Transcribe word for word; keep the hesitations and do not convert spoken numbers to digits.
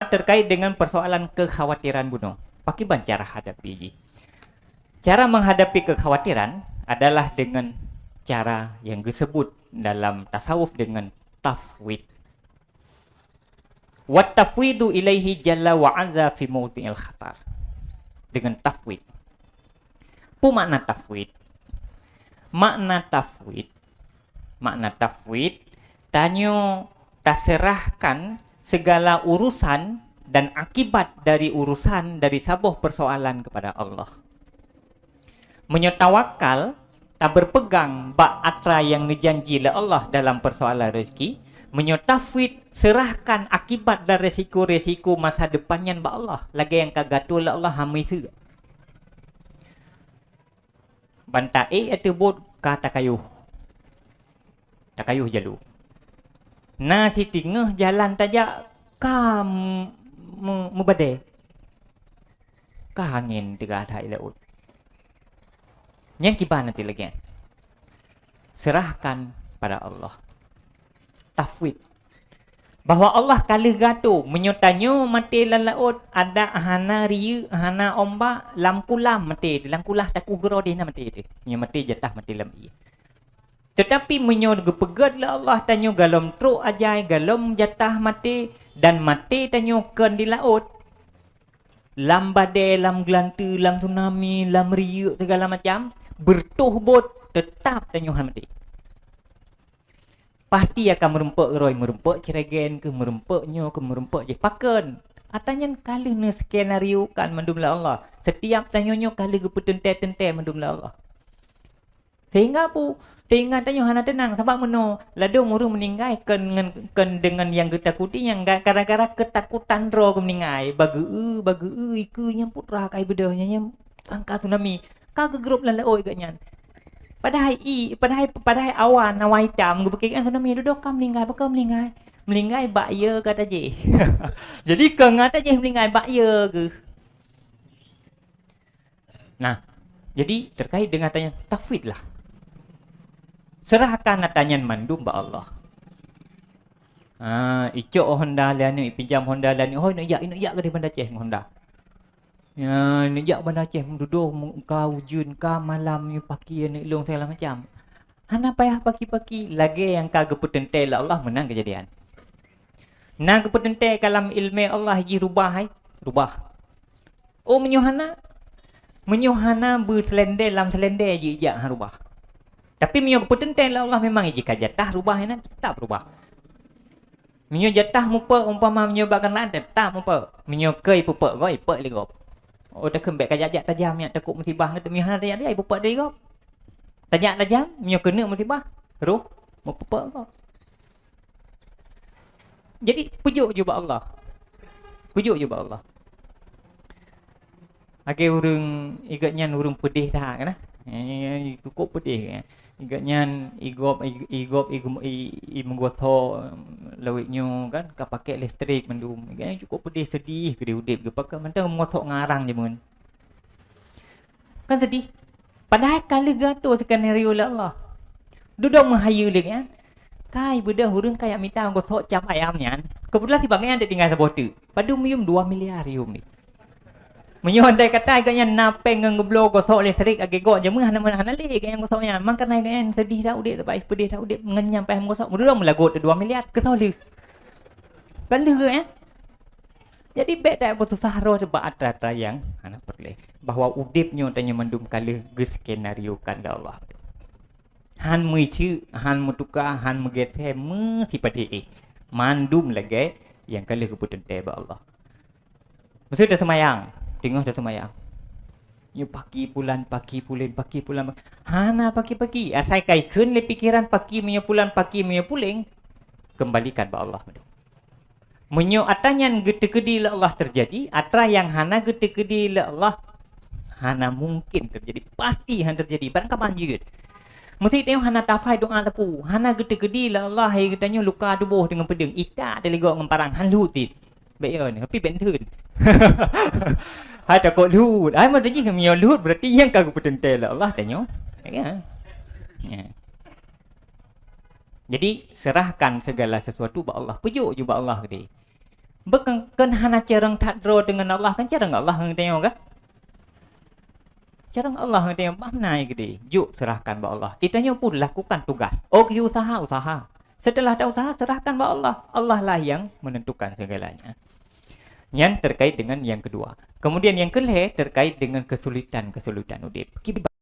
Terkait dengan persoalan kekhawatiran bunoe, pakriban cara hadapi jih? Cara menghadapi kekhawatiran adalah dengan cara yang disebut dalam tasawuf dengan tafwid. Wa tafwidu ilaihi jalla wa azza fi mawdi'il khatar. Dengan tafwid. Apa makna tafwid? Makna tafwid, makna tafwid, tanyoe taserahkan segala urusan dan akibat dari urusan dari saboh persoalan kepada Allah. Meunyoe tawakal, taberpegang bak atra nyang neujanji lé Allah dalam persoalan rezeki, meunyoe tafwid, serahkan akibat dan resiko-resiko masa depan nyan bak Allah, lagée nyang ka gatoe lé Allah hana miseue. Ban taék ateueh bot ka takayôh. Takayôh jalô. Na siteungoh jalan tajak ka me-, me-, meubadée. Ka angén teuga that i laôt. Nyang kiban até lagée nyan. Serahkan pada Allah. Tafwid. Bahwa Allah ka lheueh gatoe, meunyoe tanyoe maté lam laôt, adak hana riyeuk, hana ombak, lam kulam maté, lam kulah takue geuroe deh na maté teuh. Meunyoe maté jatah maté lam ié. Teutapi meunyoe geupeugét lé Allah tanyoe golom trok ajai, golom jatah maté, dan maté tanyoe kon di laôt, lam badée, lam geulanteue, lam tsunami, lam riyeuk, segala macam, beureutoh bot, teutap tanyoe hana maté. Pasti akan meurumpok roh, meurumpok ceureugen keuh, meurumpok nyoe keuh, meurumpok jih. Pakon? Atra nyan ka lheueh neuskenariokan mandum lé Allah. Setiap tanyoe nyoe ka lheueh geupeuteunte-teunte mandum lé Allah. Sehingga pu-, sehingga tanyoe hana teunang, sabab meunoe ladôm ureuëng meuninggai kon ngon, kon deungon nyang geutakuti, nyang ga-, gara-gara keutakutan droe geumeuninggai. Bageu-eu, bageu-eu, ikeue nyang putra kai beudôh, nyang, nyang angka tsunami. Ka geugrôp lam laôt geuh nyan. Padahai i, padahai, padahai awan, awan itam geupike kan tsunami, dudoe ka meuninggai, baka meuninggai. Meuninggai bak yö gata jih. Jadi, kon gata jih meuninggai bak yö geuh. Nah, jadi terkait dengan atra nyan, tafwid lah. Serahkan atra nyan mandum bak Allah. Ah, icok Honda lé aneuk, ipinjam Honda lé aneuk, hôi neujak, neujak keudeh Banda Aceh ngon Honda. Ya, neujak Banda Aceh, dudoe mu-, ka ujeuen, ka malam, nyoe paki aneuk lôn segala macam. Hana payah paki-paki, lagée nyang ka geupeuteuntée lé Allah meunan keujadian. Na geupeuteuntée ka lam ileumé Allah jih rubah hai, rubah. Oh, meunyoe hana, meunyoe hana beuseulendé lam seulendé jih jak han rubah. Tapi meunyoe geupeuteuntée lé Allah memang jih ka jatah rubah inan, teutap rubah. Meunyoe jatah mupok, umpama meunyoe bak keunan, teutap mupok. Meunyoe keu ipupok gob, ipok lé gob. Oh, takheun bék ka jak-jak tajam nyan, takot musibah ngon meunyoe hana tajak-jak, ipupok lé gob. Tajak tajam, meunyoe keuneuk musibah, roh mupupok gob. Jadi, peujok ju bak Allah. Peujok ju bak Allah. Lagée ureuëng, igeuh nyan ureuëng peudeh that kan? Eh, cukup peudeh kan? Igeuh nyan igob, i-, igob, i-, i-, i meugosok lawét nyoe kan, ka pakai listrik mandum. Igeuh nyan cukup peudeh, sedih keudeh udeb geuh, pakon mantong meugosok ngon arang jameun. Kan sedih. Padahai ka lheueh geuatur skenario lé Allah. Dudoe meuhayeue lé nyan. Kai beudôh ureuëng ka jak mita gosok cap ayam nyan. Keubeutulan si bangai nyan tinggai saboh teuk. Padum yum dua miliar yum ni. Meunyoe andai kata geuh nyan na péng ngon geubloe gosok listrik lagée gob jameun hana, hana lé geuh nyan gosok nyan. Mangkana geuh nyan sedih that udeb, sabai peudeh that udeb ngon nyan payah meugosok. Dudoe meulagot dua miliar, keu soe lheueh? Kan lheueh geuh nyan. Jadi, bék that beususah roh bak atra-atra nyang hana peureulée. Bahwa udeb nyoe tanyoe mandum ka lheueh geuskenariokan lé Allah. Han meuiceuk, han meutuka, han meugeusé, meusipat éh. Mandum lagée nyang ka lheueh geupeuteuntée bak Allah. Meuseu taseumayang, teungoh taseumayang. Nyoe paki pulan, paki pulen, paki pulan. Hana paki-paki. Asai ka ikheun lé pikeran paki meunyoe pulan, paki meunyoe pulen, keumbalikan bak Allah. Meunyoe atra nyan geuteukeudi lé Allah teujadi, atra nyang hana geuteukeudi lé Allah hana mungken teujadi, pasti hana teujadi. Barangkaban jeuet. Meusti tanyoe hana tafai doá teupeu, hana geuteukeudi lé Allah hai geutanyoe luka tuboh deungon peudeueng, itak teuligok ngon parang, han lhut cit. Bék yo, tapi bék theun. Hai takot lhut. Hai meuteujih meunyoe lhut, berarti nyang ka geupeuteuntée lé Allah tanyoe. Ya kan? Ya. Jadi, serahkan segala sesuatu bak Allah. Peujok ju bak Allah keudeh. Bukan kan hana carông that droe deungon Allah, kan carông Allah ngon tanyoe kan? Carông Allah ngon tanyoe bah na geude. Jok serahkan bak Allah. Geutanyoe pun lakukan tugas. Oh, usaha, usaha. Setelah ada usaha, serahkan bak Allah. Allah lah yang menentukan segalanya. Nyan terkait dengan yang kedua. Kemudian yang kelhèe terkait dengan kesulitan-kesulitan udép. Kiban